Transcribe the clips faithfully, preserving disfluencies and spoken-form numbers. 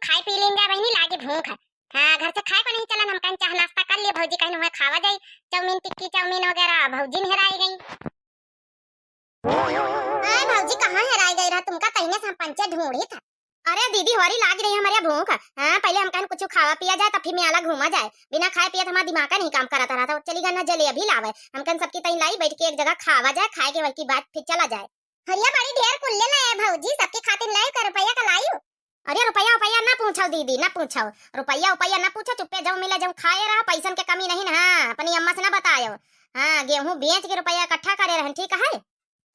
खाए पी लीन जाए बहिनी, लागे भूख है। हाँ, घर से खाए को नहीं चलन, हम कहेन चाह नाश्ता कर लिए, भौजी कहेन वहाँ खावा जाई, चाउमीन टिक्की, चाउमीन वगैरह, भौजी हेराई गई। अरे भौजी, कहाँ हेराई गई रहा? तुमका तहिने से हम पंचे ढूंढी था। अरे दीदी, होरी लाग रही हमारे भूख। हाँ, पहले हम कहेन कुछ खावा पिया जाए, तब फिर मेला घूमा जाए। बिना खाए पिए तो हमारा दिमाग का नहीं काम करत रहा था। चली गन ना जलेबी लावे। हम कहेन सबकी तई लाई, बैठ के एक जगह खावा जाए, खाए के वही की बात फिर चला जाए। हरिया बड़ी ढेर कुल्ले लाए भौजी, सबके खातिर लाइव का रुपया का लाइव? अरे रुपया उपया ना पूछो दीदी, ना पूछो। रुपया उपया ना पूछो, चुप्पे जाओ मिले जाओ खाए रहा, पैसन के कमी नहीं ना। हाँ, अपनी अम्मा से ना बतायो। हाँ, गेहूं बेच के रुपया इकट्ठा करे रहन, ठीक है?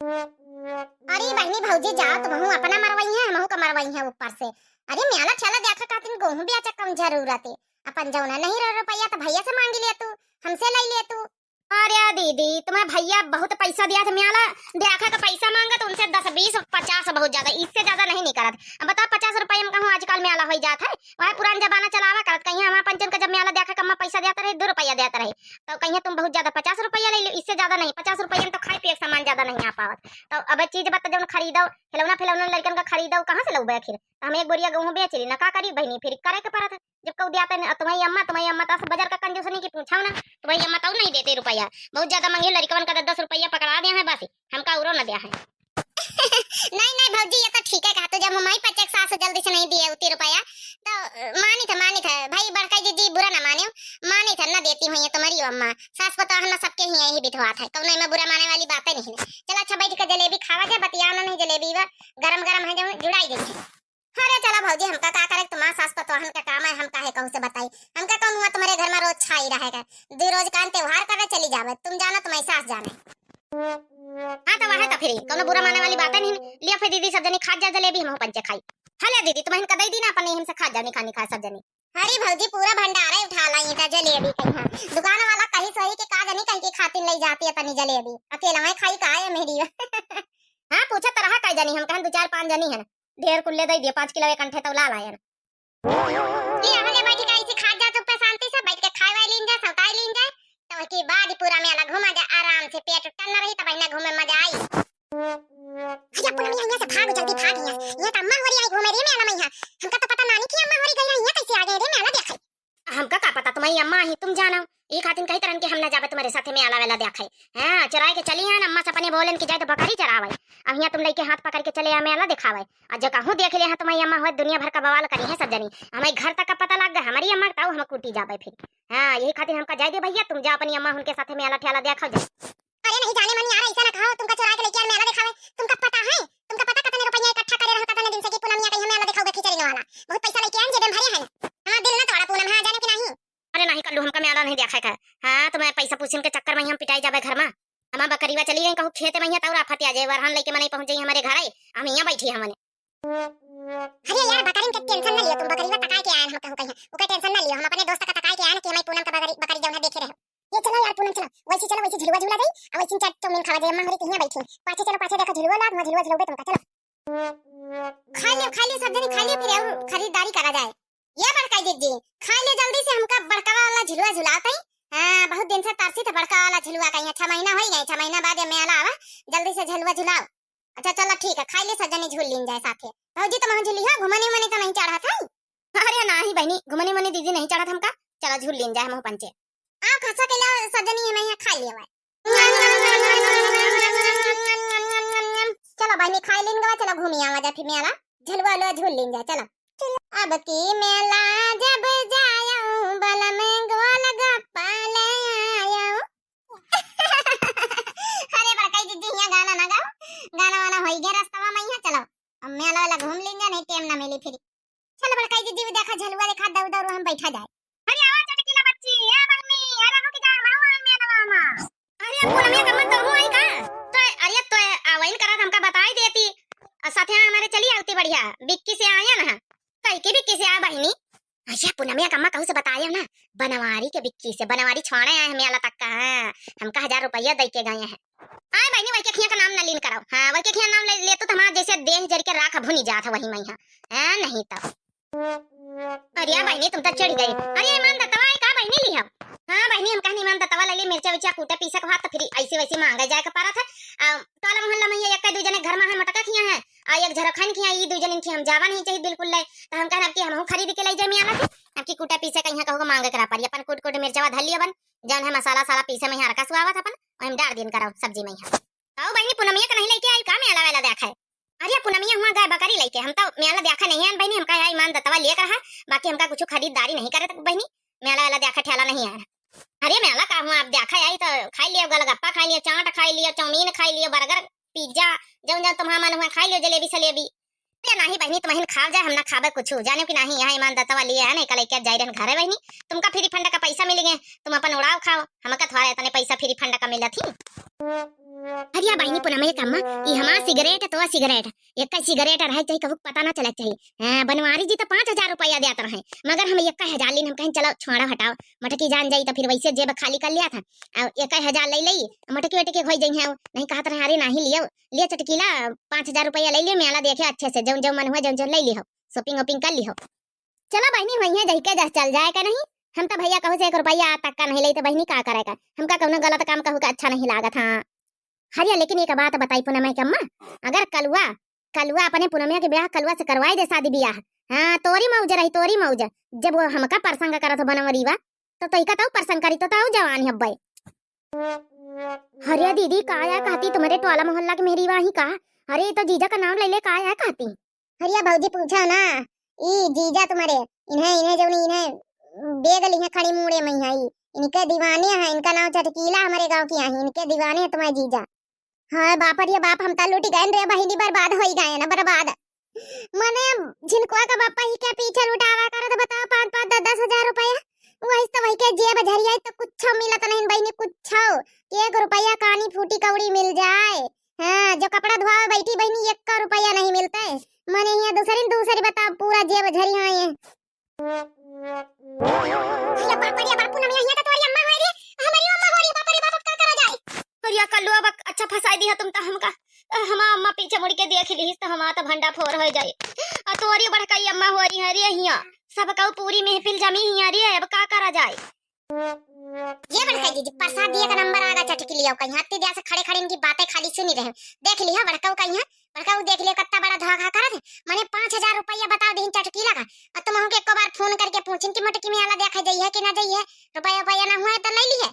अरे बहिनी भौजी जाओ, तुमहू अपना मरवई है, हमहू का मरवई है ऊपर से। अरे मेला ठेला देखा खातिर गेहूं बेचा कम जरूरत है। अपन जौना नहीं रह रुपया तो भैया से मांगी ले तू, हमसे ले ले तू। अरे दीदी, तुम्हें भैया बहुत पैसा दिया था, मेला देखा का पैसा मांगा तो उनसे दस, बीस, पचास बहुत ज्यादा, इससे ज्यादा नहीं निकलत। अब बताओ, पचास रुपया में कहूँ आजकल मेला हो जात है, वह पुरान जमाना चलावा करत। कहीं हमारे पंचन का जब मेला देखा कम्मा पैसा देता रहे, दो रुपया देता रहे, तो कहीं तुम बहुत ज्यादा पचास रुपया ले लो, इससे ज्यादा नहीं। पचास रुपया में तो खाए पिए के सामान ज्यादा नहीं आ पावत। तो अब चीज बता जौन खरीदो, खिलौना फिलौना लड़कन का खरीदो, कहाँ से लउबे आखिर? तो हम एक बोरिया गेहूं बेच ली ना, का करी बहिनी, फिर करे के पड़त है। जब कहू दिया तने, तुम्हारी अम्मा, तुम्हारी अम्मा तो बस बाजार का कंजूस नहीं कि पूछो ना, तुम्हारी अम्मा तो नहीं देते रुपया, बहुत ज्यादा मांगे लड़कवन का दस दस रुपया पकड़ा दिया है बस, हमका उरो न दिया है। नहीं नहीं भौजी, ये तो ठीक है कहा तू, जब हमारी पचक सास जल्दी से नहीं दिए उती रुपया, तो अ, मानी था, मानी था भाई, बड़का जीजी बुरा ना माने, मानी था ना देती हुई है तुम्हारी अम्मा, सास पता है ना सबके ही यही बिठवात है, कौन में बुरा माने वाली बातें नहीं है। चल अच्छा, बैठ के जलेबी खावा जाए, बतिया ना नहीं जलेबी बा, गरम गरम है जो जुड़ाई जाए। अरे चला भौजी, हमका का करे, तुम्हार सास पतोहन का काम है, हम काहे कहू से बताई। हमका कौन हुआ तुम्हारे घर में रोज छाई रहेगा, दो रोज का त्योहार करे चली जावे, तुम जानो तुम्हारी सास जाने। हाँ तो वह तो फिर कौनो बुरा माने वाली बात है नहीं। लिया फिर दीदी सब जनी खा जा जलेबी, हम पंचे खाई। हाँ ले दीदी, तुम्हें इनका दे दी ना, अपन इनसे खा जा, निखा निखा सब जनी। अरे भौजी, पूरा भंडारा ही उठा लाई था जलेबी कहीं। दुकान वाला कहीं सोई के का जानी कहीं के खातिर ले जाती है तनी जलेबी, अकेला में खाई का है मेरी। हाँ, पूछा तरह का जानी, हम कहन दो चार पाँच जनी है ना, ढेर कुल्ले दे दिए, पाँच किलो एक अंठे तो ला लायन। ले, हले बैठ के ऐसे खा जा, चुप्पे शांति से बैठ के खाए वाए लीन जाए, सौताए लीन जाए, तो उसके बाद ही पूरा मेला घूमा जाए, आराम से पेट टन रही, तब इन्हें घूमे मजा आई। भैया, पूनम, यहाँ से भाग, जल्दी भाग यहाँ। यहाँ तो अम्मा हो रही है घूमे रे मेला में यहाँ। हमका तो पता नानी की अम्मा हो रही गई है, यहाँ कैसे आ गए रे मेला देखे? हमका का पता, तुम्हारी अम्मा ही, तुम जानो। ई खातिन कही तरन के हम ना जाबे तुम्हारे साथे मेला वेला देखे। हाँ, चुराए के चली आन, अम्मा से अपने बोलन कि जाए तो बकरी चरावे। अब यहाँ तुम लइके हाथ पकड़ के चले आ मेला दिखावे। और जो कहूँ देख ले हाँ तुम्हारी अम्मा होए, दुनिया भर का बवाल करी है सब जनी। हमारे घर तक का पता लग गया, हमारी अम्मा ताऊ हम कूटी जाबे फिर। हाँ, यही खातिर हमका जाए दे भैया, तुम जाओ अपनी अम्मा उनके साथे मेला ठेला देखो जाओ। अरे नहीं जाने मन यार, ऐसा ना कहो, तुमका चुरा के लेके आन मेला दिखावे। तुमका पता है, तुमका पता कतने रुपया इकट्ठा करे रहा कतने दिन से कि पूनमिया कहीं मेला दिखाओ देखी चली वाला। बहुत पैसा लेके आन जेबे में भरे हैं। हाँ, दिल ना तोड़ा पूनम, हाँ जाने कि नहीं। अरे नहीं कल्लू, हमका मेला नहीं देखा है। हाँ, तुम्हें पैसा पूछन के चक्कर में ही हम पिटाई जाबे घर में। हमार बकरीवा चली गई कहूँ खेत में, यहाँ तौर आफत आ जाए, वरहन लेके मने पहुँच जाई हमारे घर है, हम यहाँ बैठी हमने। अरे यार, बकरीन के टेंशन ना लियो तुम, बकरीवा तकाए के आयन हम कहूँ कहीं, ओकर टेंशन ना लियो, हम अपने दोस्त का तकाए के आयन कि हमारी पूनम का बकरी, बकरी जौन है देखे रहे। ये चलो यार पूनम, चलो, वैसे चलो, वैसे झुलुआ झूला जाई, और वैसे चाट चाउमीन खावा जाए, अम्मा हमरे के यहाँ बैठी, पाछे चलो, पाछे देखो झुलुआ लाग, वहाँ झुलुआ झुलौबे तुमका, चलो। खा लियो, खा लियो सब जनी, खा लियो, फिर और खरीदारी करा जाए। ये बड़का जिज्जी, खा ले जल्दी से, हमका बड़का वाला झुलुआ झुलाओ तई। हाँ, बहुत दिन से तरसी थे बड़का वाला झुलुआ का, यहाँ छह महीना हो ही गए, छह महीना बाद ये मेला आवा, जल्दी से झुलुआ झुलाओ। अच्छा चलो ठीक है, खा ले सब जनी झूल लीन जाए साथे। भौजी तुम झूली हो, घुमने उमने तो नहीं चढ़ा था? अरे नहीं बहनी, घुमने उमने दीदी नहीं चढ़ा था हमका, चलो झूल लीन जाए हम पंचे। आओ खसा के लाओ सब जनी, हमें यहाँ खा लिया हुआ है। चलो बहनी, खाई लीन गवा, चलो घूमी आवा जा फिर मेला, झलुआ उलुआ झूल लीन जा, चलो। अब की मेला जब जायो, बलम गोलगप्पा ले आयो। अरे बड़काई दीदी, यहाँ गाना ना गाओ, गाना वाना होई गया रस्तवा में, यहाँ चलो, अब मेला वाला घूम लीन जा, नहीं टेम ना मिली फिर। चल बड़काई दीदी, वो देखा झलुआ देखा, दौड़ दौड़ हम बैठा जाए। अरे आवा चटकीला बच्ची, ए बहिनी, अरे रुक जा, हम आवा मेलवा मा। अरे पूनमिया कम्मा तो हूँ आई का? तो अरे तो आवाइन करत हमका बताई देती। और साथे हमारे चली आवती बढ़िया, बिक्की से आया ना। कई की बिक्की से आ बहिनी? अच्छा पूनमिया कम्मा कहूँ से बताया ना, बनवारी के बिक्की से, बनवारी छोड़े आए हमें आला तक का, हाँ, हमका हजार रुपया दे के गए हैं। आए बहिनी, वही के खिया का नाम ना लीन कराओ। हाँ, वही के खिया नाम ले, ले तो तुम्हारा जैसे देह जर के राख भुनी जात है वही में, हाँ। हाँ, नहीं तो। अरे बहिनी, तुम तो चढ़ गए। अरे ईमान दतवा है का बहिनी ली हम? हाँ बहिनी, हम कहनी ईमान दतवा ले ली, मिर्चा विर्चा कूटे पीसे के हाथ तो फिर ऐसे वैसे मांगे जाए के पारा था। आ, टोला मोहल्ला में ये एक दो जने घर में है मटका खिया है, आ एक झरखन की यहाँ ई दू जनिन की हम जावा नहीं चाहिए बिल्कुल ले। तो हम कहन अब की हमहू खरीद के ले जाए मेला से। अब की कूटा पीसे कहीं कहूँ मांगे करा पड़ी, अपन कूट कूट मिर्चवा धर लियो बन, जौन है मसाला साला पीसे में यहाँ रखा सुआवत अपन, वही में डाल दिन करो सब्जी में यहाँ। आओ बहिनी, पुनमिया का नहीं लेके आई का मेला वेला देखा है? अरे पुनमिया हुआ गाय बकरी लेके, हम तो मेला देखा नहीं है बहिनी, हमका यहाँ ईमान दतवा लेकर है, बाकी हमका कुछ खरीदारी नहीं करे तक बहिनी, मेला वेला देखा ठेला नहीं है। अरे मेला का हुआ, आप देखा आई तो खाई लियो, गोलगप्पा खाई लियो, चाट खाई लियो, चाउमीन खाई लियो, बर्गर, पिज्जा, जौन जौन तुम्हारा मन हुआ खाई लियो, जलेबी सलेबी। अरे नाही बहिनी, तुम हिन खाओ जाए, हम ना खाबे कुछ, जाने कि नाही, यहाँ ईमान दतवा लिए है, नहीं कल क्या जाए रहन घरे बहिनी, तुमका फ्री फंड का पैसा मिल गए, तुम अपन उड़ाओ खाओ, हमका थोड़ा इतने पैसा फ्री फंड का मिलत ही। अरे या बहिनी पुनम, एक अम्मा, ई हमार सिगरेट तो सिगरेट, एक सिगरेट रहे चाहिए, कहूँ पता ना चला चाहिए। हाँ, बनवारी जी तो पाँच हजार रुपया देत रहे, मगर हम एक हजार लीन, हम कहें चलो छोड़ो हटाओ, मटकी जान जाई तो फिर वैसे जेब खाली कर लिया था। अब एक हजार ले लई, मटकी वटकी होई जइहैं, नहीं कहत रहे, "अरे नाही लियो, लियो चटकीला, पाँच हजार रुपया ले लियो, मेला देखे अच्छे से, जौन जौन मन हुआ, जौन जौन ले लिहो, shopping वॉपिंग कर लिहो।" चला बहिनी, वहीं जहिके जस चल जाए का नहीं, हम तो भैया कहू से एक रुपया आज तक का नहीं लई, तो बहिनी का करे का, हमका कौनो गलत काम कहू का अच्छा नहीं लागत। हाँ, हरिया, लेकिन एक बात बताई पुनम के अम्मा, अगर कलुआ, कलुआ अपने पुनमिया के ब्याह कलुआ से करवाई दे शादी ब्याह, हाँ, तोरी मौज रही, तोरी मौज। जब वो हमका प्रसंग करत हो बनवरीवा, तो तोहिका तऊ प्रसंग करी तो तऊ जवान हब्बे। अरे दीदी, का या कहती तुम्हारे टोला मोहल्ला के मेहरीवा ही का? अरे, तो जीजा का नाम ले ले का या कहती? अरे भौजी पूछो ना, ई जीजा तुम्हारे, इन्हें, इन्हें जौन इन्हें बेद लिहे खड़ी मूड़े में है, इनके दीवाने हैं, इनका नाम चटकीला हमारे गाँव की है, इनके दीवाने हैं तुम्हारे जीजा। हाँ बाप रे बाप, हम तो लुटि गए रे बहिनी, बर्बाद होई गए ना, बर्बाद। मने झिनकुआ का बापा ही क्या पीछे लुटावा करत, बताओ, पाँच पाँच दस दस हजार रुपया, वही तो वही के जेब झरिया तो कुछ मिलत नहीं बहिनी, कुछ एक रुपया कानी फूटी कौड़ी मिल जाए। हाँ, जो कपड़ा धोआवे बैठी बहिनी, एक रुपया नहीं मिलते। मने यहाँ दूसरी न दूसरी बताओ, पूरा जेब झरी हाँ ये। अरे बाप रे बाप, पुनमिया, यहाँ तो तोरी अम्मा होई रे, हमारी अम्मा हो रही, बाप रे बाप, अब का करा जाए? अरे कल्लू, अब अच्छा फंसाई दिया तुम तो हमका। अ, हमार अम्मा पीछे मुड़ के देख ली तो हमार तो भंडा फोर हो जाए। अ, तोरी बड़काई अम्मा हो रही है रे, यहाँ सब कहू पूरी महफिल जमी हिया रे, अब का करा जाए? ये बड़काई जीजी, प्रसाद दिए का नंबर आगा चटकीलियो, कहीं हत्ती दिया से खड़े खड़े इनकी बातें खाली सुनी रहे। देख लिया बड़काऊ कहीं है, बड़काऊ देख लिया कितना बड़ा धोखा करत है। मने पाँच हजार रुपया बता दीन चटकीला का, और तुम हमके एको बार फोन करके पूछिन कि मोटकी में आला देखा जाइए कि ना जाइए, रुपया रुपया ना हुआ है तो नहीं लिए।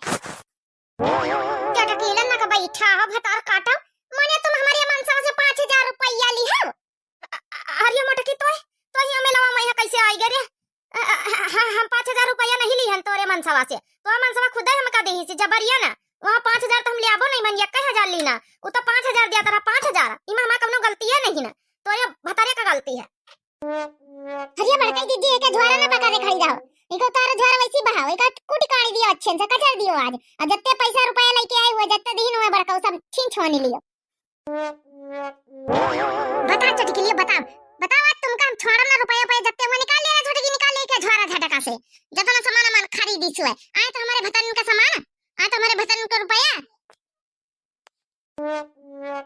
चटकीला ना का बैठा हो भतार काटो, मने तुम हमारे मनसा से पाँच हजार रुपया ली हो। अ-, अ-, अरे मोटकी, तोय, तोय यहाँ मेलवा में यहाँ कैसे आई गए रे? अ, अ, ह-, ह-, हम पाँच हजार रुपया नहीं ली हन तोरे मनसवा से, तोर मनसवा खुदे हमका देही से जबरिया ना। वहाँ पाँच हजार तो हम ले आबो नहीं, मन इक्कीस हजार ली ना, उ तो पाँच हजार दिया तारा, पाँच हजार। इमा हमार कौनो गलतिये नहीं ना, तोरे भतारे का गलती है। अरे बड़काई जीजी, एका झोरा ना पका दे खड़ी रहो, एका उतारो झोरा वैसी बहाओ, एका कुटी काढ़ी दियो अच्छे से, कचर दियो आज। और जत्ते पैसा रुपया लेके आए हुए, जत्ते दीन हुए बड़काऊ, सब छीन छोनी लियो। बता चटकीलिया, बता, बताओ, आज तुमका हम छोड़ब ना, रुपया रुपया जत्ते हुआ निकाल ले रे छोटकी, निकाल ले के झोरा झटका से, जतना सामान हमार खरीदी सुए, आए तो हमारे भतरन का सामान, आए तो हमारे भतरन का रुपया।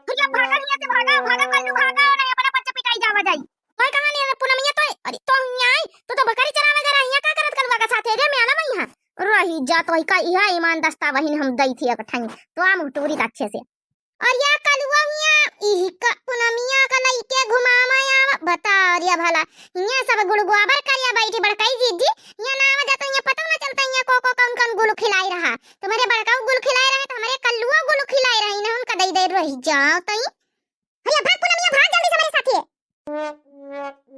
भैया भागा, यहाँ से भागा, भागा कल्लू भागा, नहीं अपना बच्चा पिटाई जावा जाई। भाई कहाँ नहीं है पुनमिया तो? अरे तो यहाँ आई, तू तो बकरी चरावे जा रहा है, यहाँ का करत कलुआ का साथे रे, मैं आला मैं यहाँ। रही जा तो का यह ईमान दस्ता वही हम दई थी एक ठंगी, तो आम टूरी का अच्छे से। और या कलुआ हिया, इही का पुनमिया का लइके घुमावा आवा, बता रिया भला। हिया सब गुड़गुआबर करिया बैठी बड़काई जीजी, हिया ना आवा जाता, हिया पता ना चलता, हिया को, को कौन, कौन गुल खिलाई रहा। तुम्हारे बड़काऊ गुल खिलाई रहे, तो हमारे कल्लुआ गुल खिलाई रही ना, उनका दई दे रही जाओ तई। भैया भाग पुनमिया, भाग जल्दी से हमारे साथे।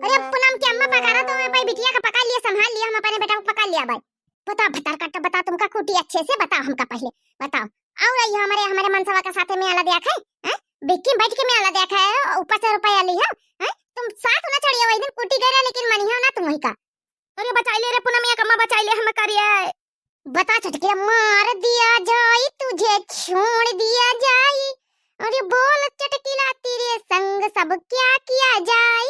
अरे पुनम के अम्मा पकड़ा तो मैं भाई बिटिया का पकड़ लिया, संभाल लिया, हम अपने बेटा को पकड़ लिया भाई। बताओ भतार काटा, बताओ तुमका खूटी अच्छे से बताओ हमका पहले, बताओ। और ये हमारे, हमारे मनसवा का साथे में आला दिया खाए, हैं? बिक्की बैठ के में आला दिया खाए, ऊपर से रुपया ली है, हैं? तुम साथ ना चढ़िया, वही दिन कूटी गए रहे, लेकिन मनी है ना तुम वही का। अरे बचाई ले रे पुनमिया का अम्मा, बचाई ले हम करिए। बता चटकीला, मार दिया जाए तुझे, छोड़ दिया जाए। अरे बोल चटकीला, तेरे संग सब क्या किया जाए।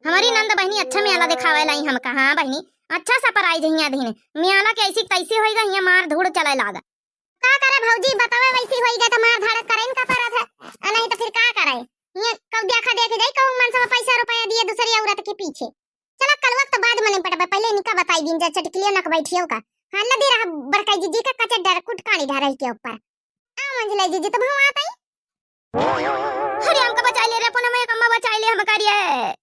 हमारी नंद बहिनी अच्छा म्याला देखावे लाई हमका। हाँ बहिनी, अच्छा surprise हिया दीने। म्याला के ऐसी तैसी होई गई, हिया मार धूड़ चले लागा। का करे भौजी, बतावे वैसी होई गई तो मार धाड़ करे इनका परत है, आ नहीं तो फिर का करे? हिया कब देखा देखे जाई, कहूँ मनसवा पैसा रुपया दिए दूसरी औरत के पीछे। चला कलुआ तो बाद में नहीं पटबे, पहले इनका बताई दिन जा चटकीलिया नक बैठियो का। हाँ, लदी रहा बड़काई जीजी का कचर डर कुट कानी डर के ऊपर। आ मंझले जीजी तो भवा ताई। अरे हमका बचाइ ले रे पूनम, एक अम्मा बचाइ ले हमका रे।